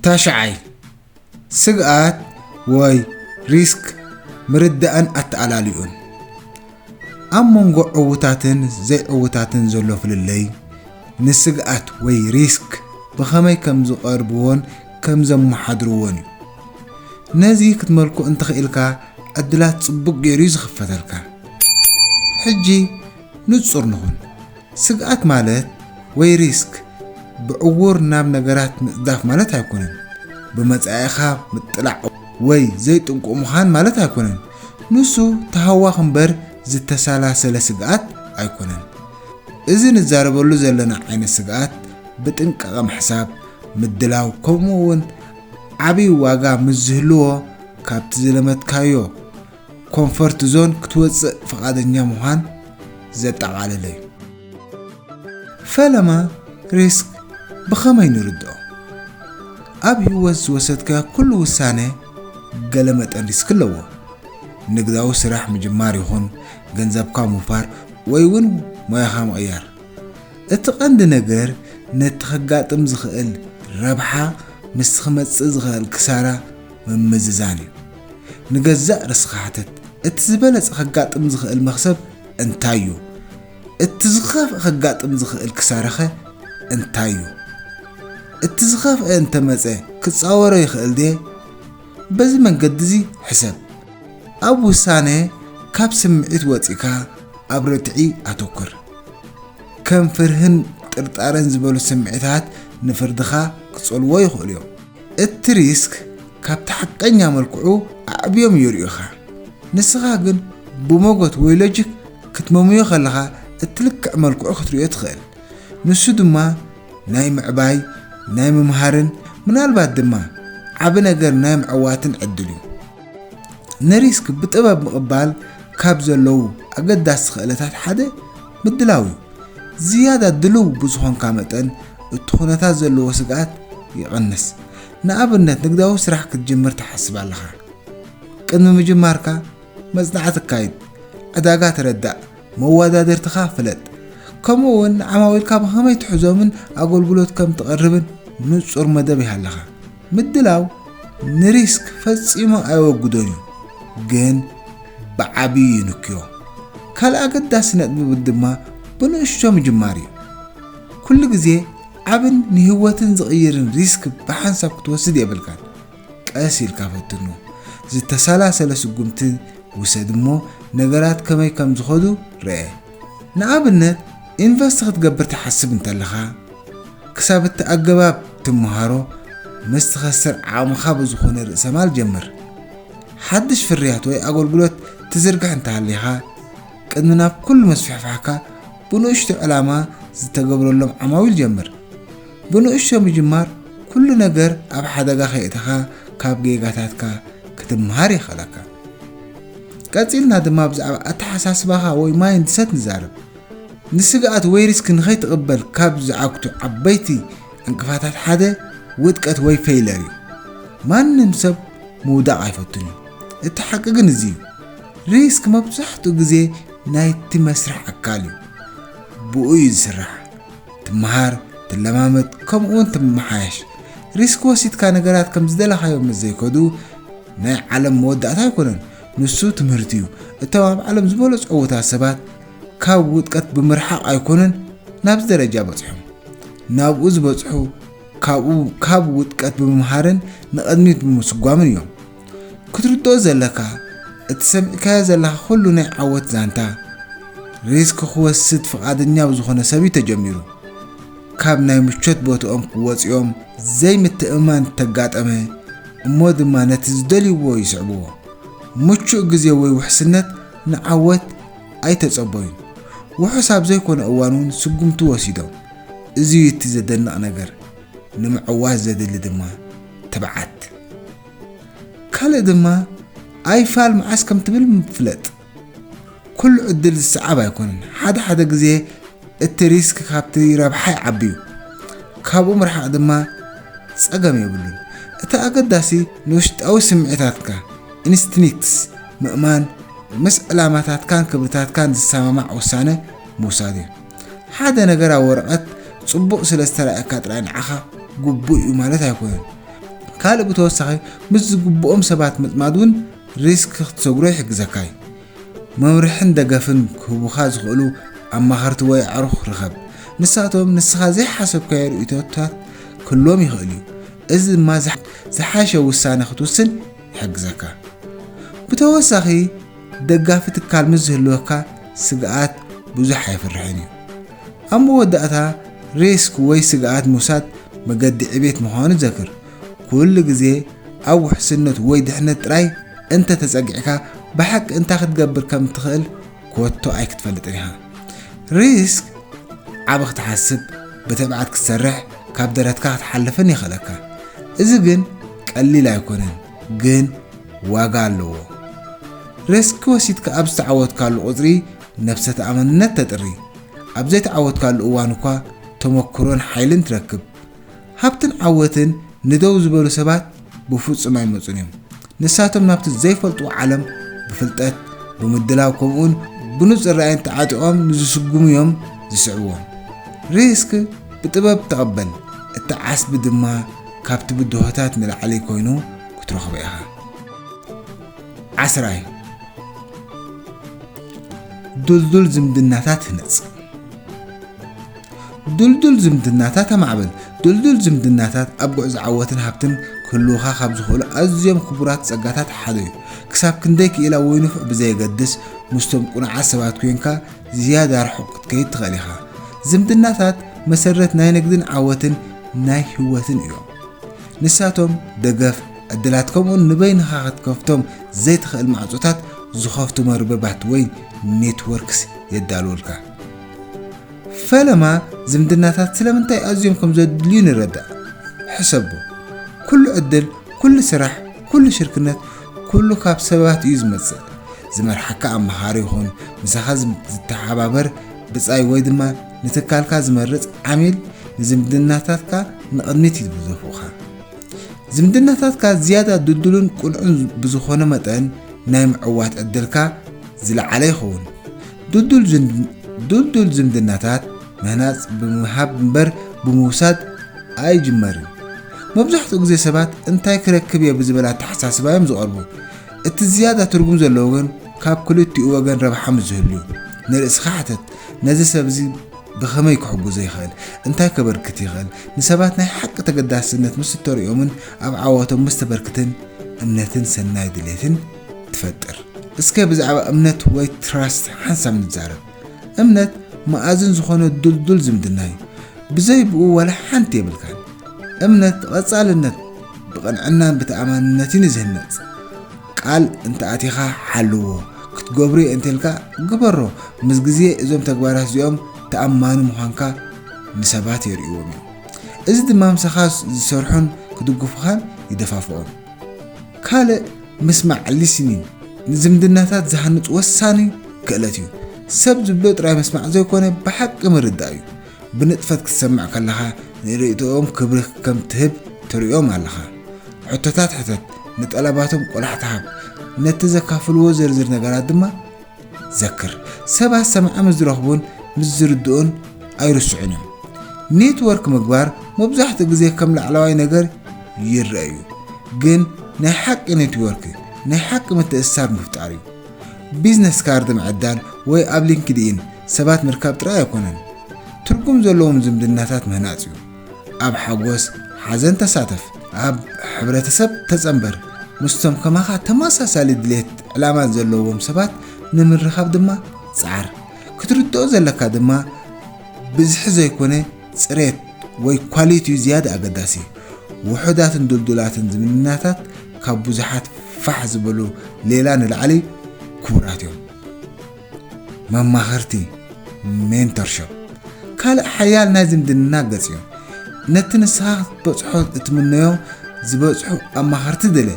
ታሽዓይ፣ ስግኣት ወይ ሪስክ ምርዳእን ኣተኣላልዩን። ኣብ መንጎ ዕዉታትን ዘይዕዉታትን ዘሎ ፍልልይ፣ ንስግኣት ወይ ሪስክ ብኸመይ ከም ዝቐርብዎን ከም ዘመሓድርዎን እዩ። ነዚ ክትመልኮ እንተኽኢልካ፣ ዕድላት ጽቡቕ ገይሩ እዩ ዝኽፈተልካ። ሕጂ ንጹር ንኹን። ስግኣት ማለት ወይ ሪስክ ብዕዉር ናብ ነገራት ምጽዳፍ ማለት ኣይኮነን። ብመጻኢኻ ምጥላዕ ወይ ዘይጥንቁቕ ምዃን ማለት ኣይኮነን። ንሱ ተሃዋኽ እምበር ዝተሰላሰለ ስግኣት ኣይኮነን። እዚ ንዛረበሉ ዘለና ዓይነት ስግኣት ብጥንቃቐ ምሕሳብ፣ ምድላው፣ ከምኡ እውን ዓብዪ ዋጋ ምስ ዝህልዎ ካብቲ ዝለመድካዮ ኮንፈርት ዞን ክትወጽእ ፍቓደኛ ምዃን ዘጠቓለለ እዩ። ፈለማ ሪስክ ብኸመይ ንርድኦ? ኣብ ህይወት ዝወሰድካዮ ኩሉ ውሳነ ገለ መጠን ሪስክ ኣለዎ። ንግዳዊ ስራሕ ምጅማር ይኹን ገንዘብካ ምውፋር ወይ እውን ሞያኻ ምቕያር። እቲ ቀንዲ ነገር ነቲ ከጋጥም ዝኽእል ረብሓ ምስቲ ክመጽእ ዝኽእል ክሳራ ምምዝዛን እዩ። ንገዛእ ርእስኻ ሕተት፣ እቲ ዝበለጸ ከጋጥም ዝኽእል መኽሰብ እንታይ እዩ? እቲ ዝኸፍአ ከጋጥም ዝኽእል ክሳራኸ እንታይ እዩ? እቲ ዝኸፍአ እንተመጸ ክጻወሮ ይኽእል ድየ? በዚ መንገዲ እዚ ሕሰብ። ኣብ ውሳነ ካብ ስምዒት ወጺእካ ኣብ ርትዒ ኣተኩር። ከም ፍርህን ጥርጣረን ዝበሉ ስምዒታት ንፍርድኻ ክጸልዎ ይኽእሉ እዮም። እቲ ሪስክ ካብቲ ሓቀኛ መልክዑ ኣዕብዮም የርእዩኻ። ንስኻ ግን ብሞጎት ወይ ሎጂክ ክትመምዮ ከለኻ እቲ ልክዕ መልክዑ ክትርእዮ ትኽእል። ንሱ ድማ ናይ ምዕባይ፣ ናይ ምምሃርን ምናልባት ድማ ዓቢ ነገር ናይ ምዕዋትን ዕድል እዩ። ንሪስክ ብጥበብ ምቕባል ካብ ዘለዉ ኣገዳሲ ክእለታት ሓደ ምድላው እዩ። ዝያዳ ድሉው ብዝኾንካ መጠን እቲ ኩነታት ዘለዎ ስግኣት ይቕንስ። ንኣብነት ንግዳዊ ስራሕ ክትጅምር ትሓስብ ኣለኻ። ቅድሚ ምጅማርካ መጽናዕቲ ኣካይድ፣ ዕዳጋ ተረዳእ፣ መወዳድርትኻ ፍለጥ። ከምኡ እውን ንዓማዊልካ ብኸመይ ትሕዞምን ኣገልግሎት ከም ትቐርብን ንጹር መደብ ይሃልኻ። ምድላው ንሪስክ ፈጺሙ ኣይወግዶን እዩ፣ ግን ብዓብዪ ይንክዮ። ካልእ ኣገዳሲ ነጥቢ ድማ ብንእሽቶ ምጅማር እዩ። ኩሉ ግዜ ዓብን ንህይወትን ዝቕይርን ሪስክ ብሓንሳብ ክትወስድ የብልካን። ቀስ ኢልካ ፈትኖ። ዝተሰላሰለ ስጉምቲ ውሰድ እሞ ነገራት ከመይ ከም ዝኸዱ ርአ። ንኣብነት ኢንቨስት ክትገብር ትሓስብ እንተለኻ፣ ክሳብ እቲ ኣገባብ ትመሃሮ ምስ ትኸስር ዓቕምኻ ብዝኾነ ርእሰ ማል ጀምር። ሓድሽ ፍርያት ወይ ኣገልግሎት ትዝርግሕ እንተሃሊኻ፣ ቅድሚ ናብ ኩሉ ምስፍሕፋሕካ ብንእሽቶ ዕላማ ዝተገብረሎም ዓማዊል ጀምር። ብንእሽቶ ምጅማር ኩሉ ነገር ኣብ ሓደጋ ከየእተኻ ካብ ጌጋታትካ ክትመሃር የኽእለካ። ቀጺልና ድማ ብዛዕባ ኣተሓሳስባኻ ወይ ማይንድሰት ንዛረብ። ንስግኣት ወይ ሪስክ ንኸይትቕበል ካብ ዝዓግቱ ዓበይቲ ዕንቅፋታት ሓደ ውድቀት ወይ ፌይለር እዩ። ማንም ሰብ ምውዳቕ ኣይፈቱን እዩ። እቲ ሓቂ ግን እዚ እዩ። ሪስክ መብዛሕትኡ ግዜ ናይቲ መስርሕ ኣካል እዩ። ብኡ እዩ ዝስራሕ። ትመሃር፣ ትለማመድ፣ ከምኡውን ትመሓየሽ። ሪስክ ወሲድካ ነገራት ከም ዝደለኻዮ ምስ ዘይከዱ ናይ ዓለም መወዳእታ ኣይኮነን። ንሱ ትምህርቲ እዩ። እቶም ኣብ ዓለም ዝበለጹ ዕዉታት ሰባት ካብ ውድቀት ብምርሓቕ ኣይኮኑን ናብዚ ደረጃ በጽሖም። ናብኡ ዝበጽሑ ካብኡ፣ ካብ ውድቀት ብምምሃርን ንቕድሚት ብምስጓምን እዮም። ክትርድኦ ዘለካ፣ እቲ ሰሚዕካዮ ዘለኻ ኩሉ ናይ ዓወት ዛንታ፣ ሪስክ ክወስድ ፍቓደኛ ብዝኾነ ሰብ እዩ ተጀሚሩ። ካብ ናይ ምቾት ቦትኦም ክወጽኦም ዘይምትእምማን ተጋጠመ፣ እሞ ድማ ነቲ ዝደልይዎ ይስዕብዎ። ምቹእ ግዜ ወይ ውሕስነት ንዓወት ኣይተጸበዩን። ውሑስ ኣብ ዘይኮነ እዋን እውን ስጉምቲ ወሲዶም። እዚ እዩ እቲ ዘደንቕ ነገር። ንምዕዋት ዘድሊ ድማ ትብዓት። ካልእ ድማ ኣይፋል መዓስ ከም ትብል ፍለጥ። ኩሉ ዕድል ዝሰዓብ ኣይኮነን። ሓደ ሓደ ግዜ እቲ ሪስክ ካብቲ ረብሓ ይዓቢ እዩ። ካብኡ ምርሓቕ ድማ ጸገም የብሉን። እቲ ኣገዳሲ ንውሽጣዊ ስምዒታትካ፣ ኢንስቲንክትስ፣ ምእማን፣ ምስ ዕላማታትካን ክብርታትካን ዝሰማማዕ ውሳነ ምውሳድ እዩ። ሓደ ነገር ኣብ ወረቐት ጽቡቕ ስለ ዝተራእየካ ጥራይ ንዓኻ ግቡእ እዩ ማለት ኣይኮነን። ካልእ ብተወሳኺ ምስ ዝግብኦም ሰባት ምጽማድ እውን ሪስክ ክትሰግሮ ይሕግዘካ እዩ። መምርሕን ደገፍን ክህቡኻ ዝኽእሉ ኣማኸርቲ ወይ ኣዕሩኽ ርኸብ። ንሳቶም ንስኻ ዘይሓሰብካዮ ርእይቶታት ክህልዎም ይኽእል እዩ። እዚ ድማ ዝሓ-፣ ዝሓሸ ውሳነ ክትውስን ይሕግዘካ። ብተወሳኺ ደጋፊ ትካል ምስ ዝህልወካ ስግኣት ብዙሕ ኣይፍርሕን እዩ። ኣብ መወዳእታ ሪስክ ወይ ስግኣት ምውሳድ መገዲ ዕቤት ምዃኑ ዘክር። ኩሉ ግዜ ኣብ ውሕስነት ወይ ድሕነት ጥራይ እንተ ተጸጊዕካ ብሓቂ እንታይ ክትገብር ከም ትኽእል ኮቶ ኣይክትፈልጥን ኢኻ። ሪስክ ዓቢ ክትሓስብ፣ ብትብዓት ክትሰርሕ፣ ካብ ደረትካ ክትሓልፍን የኽእለካ። እዚ ግን ቀሊል ኣይኮነን፣ ግን ዋጋ ኣለዎ። ሪስክ ወሲድካ ኣብ ዝተዓወትካሉ ቁጽሪ ነብሰ ተኣማንነት ተጥሪ። ኣብ ዘይተዓወትካሉ እዋን እኳ ተመክሮን ሓይልን ትረክብ። ሃብትን ዓወትን ንደው ዝበሉ ሰባት ብፍጹም ኣይመጹን እዮም። ንሳቶም ናብቲ ዘይፈልጥዎ ዓለም ብፍልጠት፣ ብምድላው ከምኡውን ብንጹር ራእይን ተዓጢቖም ንዝስጉሙ እዮም ዝስዕብዎም። ሪስክ ብጥበብ ተቐበል፣ እቲ ዓስቢ ድማ ካብቲ ብድሆታት ንላዕሊ ኮይኑ ክትረኽቦ ኢኻ። ዓስራይ፣ ድልዱል ዝምድናታት ህነጽ። ድልዱል ዝምድናታት ኣማዕብል። ድልዱል ዝምድናታት ኣብ ጉዕዞ ዓወትን ሃብትን ክህልዉኻ ካብ ዝኽእሉ ኣዝዮም ክቡራት ጸጋታት ሓደ እዩ። ክሳብ ክንደይ ክኢላ ወይ ንፉዕ ብዘየገድስ፣ ምስቶም ቅኑዓት ሰባት ኮይንካ ዝያዳ ርሑቕ ክትከይድ ትኽእል ኢኻ። ዝምድናታት መሰረት ናይ ንግድን ዓወትን ናይ ህይወትን እዮም። ንሳቶም ደገፍ፣ ዕድላት ከምኡውን ንበይንኻ ክትከፍቶም ዘይትኽእል ማዕጾታት ዝኸፍቱ መርበባት ወይ ኔትወርክስ የዳልውልካ። ፈለማ ዝምድናታት ስለምንታይ ኣዝዮም ከም ዘድልዩ ንረዳእ። ሕሰቦ። ኩሉ ዕድል፣ ኩሉ ስራሕ፣ ኩሉ ሽርክነት፣ ኩሉ ካብ ሰባት እዩ ዝመጽእ። ዝመርሓካ ኣማኻሪ ይኹን ምሳኻ ዝም-፣ ዝተሓባበር ብጻይ ወይ ድማ ንትካልካ ዝመርጽ ዓሚል ንዝምድናታትካ ንቕድሚት እዩ ዘፍኡኻ። ዝምድናታትካ ዝያዳ ድልዱልን ቅኑዕን ብዝኾነ መጠን ናይ ምዕዋት ዕድልካ ዝለዓለ ይኸውን። ድልዱል ዝን-፣ ድልዱል ዝምድናታት ምህናጽ ብምሃብ እምበር ብምውሳድ ኣይጅመርን። መብዛሕትኡ ግዜ ሰባት እንታይ ክረክብ እየ ብዝብል ኣተሓሳስባ እዮም ዝቐርቡ። እቲ ዝያዳ ትርጉም ዘለዎ ግን ካብ ክልቲኡ ወገን ረብሓ ምስ ዝህሉ እዩ። ንርእስኻ ሕተት፣ ነዚ ሰብ እዚ ብኸመይ ክሕግዞ ይኽእል? እንታይ ከበርክት ይኽእል? ንሰባት ናይ ሓቂ ተገዳስነት ምስ እተርእዮምን ኣብ ዓወቶም ምስ ተበርክትን እምነትን ሰናይ ድሌትን ትፈጥር። እስከ ብዛዕባ እምነት ወይ ትራስት ሓንሳብ ንዛረብ። እምነት መኣዝን ዝኾነ ድልዱል ዝምድና እዩ። ብዘይ ብኡ ዋላ ሓንቲ የብልካን። እምነት ቀጻልነት ብቕንዕናን ብተኣማንነትን እዩ ዝህነጽ። ቃል እንተ ኣቲኻ ሓልዎ፣ ክትገብሮ እየ እንተልካ ግበሮ። ምስ ግዜ እዞም ተግባራት እዚኦም ተኣማኒ ምዃንካ ንሰባት የርእይዎም እዮም። እዚ ድማ ምሳኻ ዝሰርሑን ክድግፉኻን ይደፋፍኦም። ካልእ ምስማዕ፣ ሊስኒንግ፣ ንዝምድናታት ዝሃንጽ ወሳኒ ክእለት እዩ። ሰብ ዝብሎ ጥራይ ምስማዕ ዘይኮነ ብሓቂ ምርዳእ እዩ። ብንጥፈት ክትሰምዕ ከለኻ ንርእይቶኦም ክብሪ ከም ትህብ ተርእዮም ኣለኻ። ሕቶታት ሕተት፣ ንጠለባቶም ቆላሕታ ሃብ፣ ነቲ ዘካፍልዎ ዝርዝር ነገራት ድማ ዘክር። ሰባት ሰማዒ ምስ ዝረኽቡን ምስ ዝርድኡን ኣይርስዑን እዮም። ኔትወርክ ምግባር መብዛሕትኡ ግዜ ከም ላዕለዋይ ነገር ይረአ እዩ፣ ግን ናይ ሓቂ ኔትወርክ ናይ ሓቂ ምትእስሳር ምፍጣር እዩ። ቢዝነስ ካርድ ምዕዳል ወይ ኣብ ሊንክድኢን ሰባት ምርካብ ጥራይ ኣይኮነን፣ ትርጉም ዘለዎም ዝምድናታት ምህናጽ እዩ። ኣብ ሓጎስ፣ ሓዘን ተሳተፍ። ኣብ ሕብረተሰብ ተጸንበር። ምስቶም ከማኻ ተመሳሳሊ ድሌት ዕላማን ዘለዎም ሰባት ንምርኻብ ድማ ጸዓር። ክትርድኦ ዘለካ ድማ ብዝሒ ዘይኮነ ጽሬት ወይ ኳሊቲ'ዩ ዝያዳ ኣገዳሲ። ውሑዳትን ድልዱላትን ዝምድናታት ካብ ብዙሓት ፋሕ ዝበሉ ሌላ ንላዕሊ ክቡራት እዮም። መማኽርቲ፣ ሜንቶርሺፕ፣ ካልእ ሓያል ናይ ዝምድና ገጽ እዩ። ነቲ ንስኻ ክትበጽሖ እትምነዮ ዝበጽሑ ኣማኸርቲ ድለ።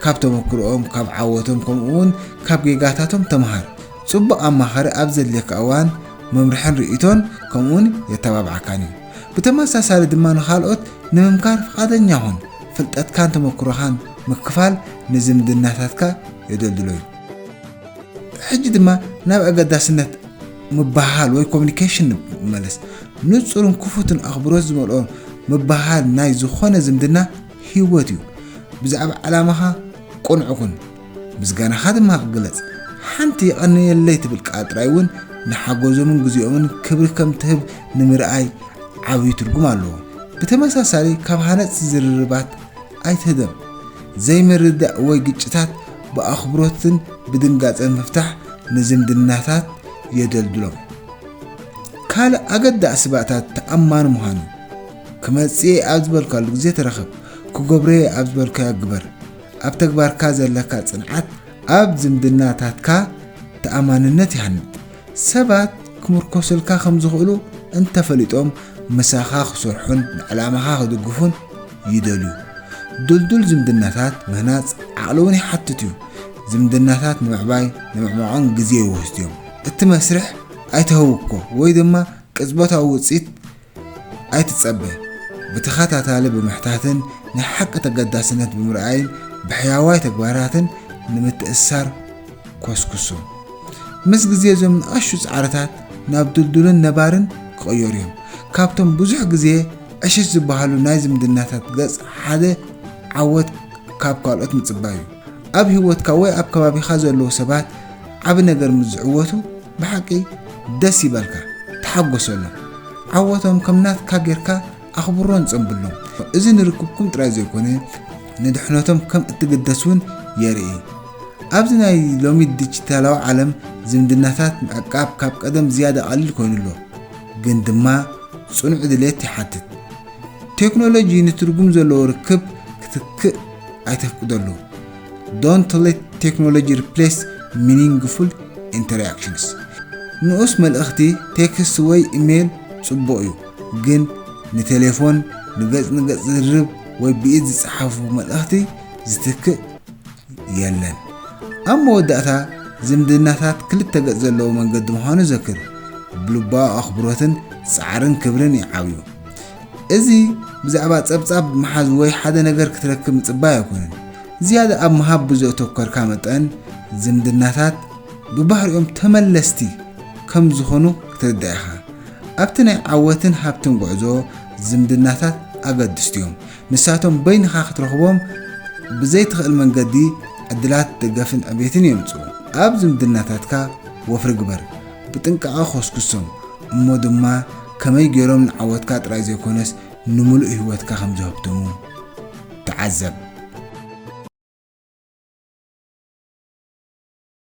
ካብ ተመክሮኦም፣ ካብ ዓወቶም፣ ከምኡ'ውን ካብ ጌጋታቶም ተምሃር። ጽቡቕ ኣማኻሪ ኣብ ዘድልየካ እዋን መምርሕን ርእይቶን ከምኡ'ውን የተባብዓካን እዩ። ብተመሳሳሊ ድማ ንኻልኦት ንምምካር ፍቓደኛ ኩን። ፍልጠትካን ተመክሮኻን ምክፋል ንዝምድናታትካ የደልድሎ እዩ። ሕጂ ድማ ናብ ኣገዳስነት ምብህሃል ወይ ኮሙኒኬሽን ንመለስ። ንጹርን ክፉትን ኣኽብሮት ዝመልኦ ምብህሃል ናይ ዝኾነ ዝምድና ህይወት እዩ። ብዛዕባ ዕላማኻ ቅኑዕ ኩን፣ ምስጋናኻ ድማ ክግለጽ። ሓንቲ የቐንየለይ ትብል ቃል ጥራይ እውን ንሓጎዞምን ግዜኦምን ክብሪ ከም ትህብ ንምርኣይ ዓብዪ ትርጉም ኣለዎ። ብተመሳሳሊ ካብ ሃነጽቲ ዝርርባት ኣይትህደም። ዘይምርድዳእ ወይ ግጭታት ብኣኽብሮትን ብድንጋጸን ምፍታሕ ንዝምድናታት የደልድሎም። ካልእ ኣገዳሲ ባእታ ተኣማኒ ምዃን እዩ። ክመጽእ እየ ኣብ ዝበልካሉ ግዜ ተረኸብ። ክገብሮ እየ ኣብ ዝበልካዮ ግበር። ኣብ ተግባርካ ዘለካ ጽንዓት ኣብ ዝምድናታትካ ተኣማንነት ይሃንጽ። ሰባት ክምርኮሱልካ ከም ዝኽእሉ እንተፈሊጦም ምሳኻ ክሰርሑን ንዕላማኻ ክድግፉን ይደልዩ። ድልዱል ዝምድናታት ምህናጽ ዓቕሊ እውን ይሓትት እዩ። ዝምድናታት ንምዕባይ ንምዕማቖን ግዜ ይወስዱ እዮም። እቲ መስርሕ ኣይትህውኮ ወይ ድማ ቅጽበታዊ ውጽኢት ኣይትጸበ። ብተኸታታሊ ብምሕታትን ናይ ሓቂ ተገዳስነት ብምርኣይን ብሕያዋይ ተግባራትን ንምትእስሳር ኮስኩሱ። ምስ ግዜ እዞም ንኣሽቱ ጻዕርታት ናብ ድልዱልን ነባርን ክቕየሩ እዮም። ካብቶም ብዙሕ ግዜ ዕሽሽ ዝበሃሉ ናይ ዝምድናታት ገጽ ሓደ ዓወት ካብ ካልኦት ምጽባይ እዩ። ኣብ ህይወትካ ወይ ኣብ ከባቢኻ ዘለዉ ሰባት ዓቢ ነገር ምስ ዝዕወቱ ብሓቂ ደስ ይበልካ፣ ተሓጎሰሎም። ዓወቶም ከም ናትካ ጌርካ ኣኽብሮን ጸንብሎም። እዚ ንርክብኩም ጥራይ ዘይኮነ ንድሕነቶም ከም እትግደስ እውን የርኢ። ኣብዚ ናይ ሎሚ ዲጂታላዊ ዓለም ዝምድናታት ምዕቃብ ካብ ቀደም ዝያዳ ቀሊል ኮይኑ ኣሎ፣ ግን ድማ ጽኑዕ ድሌት ይሓትት። ቴክኖሎጂ ንትርጉም ዘለዎ ርክብ ክትክእ ኣይተፍቅደሉ። Don't let technology replace meaningful interactions. ንኡስ መልእኽቲ ቴክስት ወይ ኢሜይል ጽቡቕ እዩ፣ ግን ንቴሌፎን ንገጽ ንገጽ ዝርርብ ወይ ብኢድ ዝጸሓፉ መልእኽቲ ዝትክእ የለን። ኣብ መወዳእታ ዝምድናታት ክልተ ገጽ ዘለዎ መንገዲ ምዃኑ ዘክር። ብልባዊ ኣኽብሮትን ጻዕርን ክብርን ይዓብዩ። እዚ ብዛዕባ ጸብጻብ ምሓዝ ወይ ሓደ ነገር ክትረክብ ምጽባይ ኣይኮነን። ዝያዳ ኣብ ምሃብ ብዘተኮርካ መጠን ዝምድናታት ብባህሪኦም ተመለስቲ ከም ዝኾኑ ክትርዳእ ኢኻ። ኣብቲ ናይ ዓወትን ሃብትን ጉዕዞ ዝምድናታት ኣገድስቲ እዮም። ንሳቶም በይንኻ ክትረኽቦም ብዘይትኽእል መንገዲ ዕድላት ደገፍን ዕቤትን የምጽኡ። ኣብ ዝምድናታትካ ወፍሪ ግበር። ብጥንቃቐ ኮስኩሶም፣ እሞ ድማ ከመይ ገይሮም ንዓወትካ ጥራይ ዘይኮነስ ንምሉእ ህይወትካ ከም ዘህብትሙ ተዓዘብ።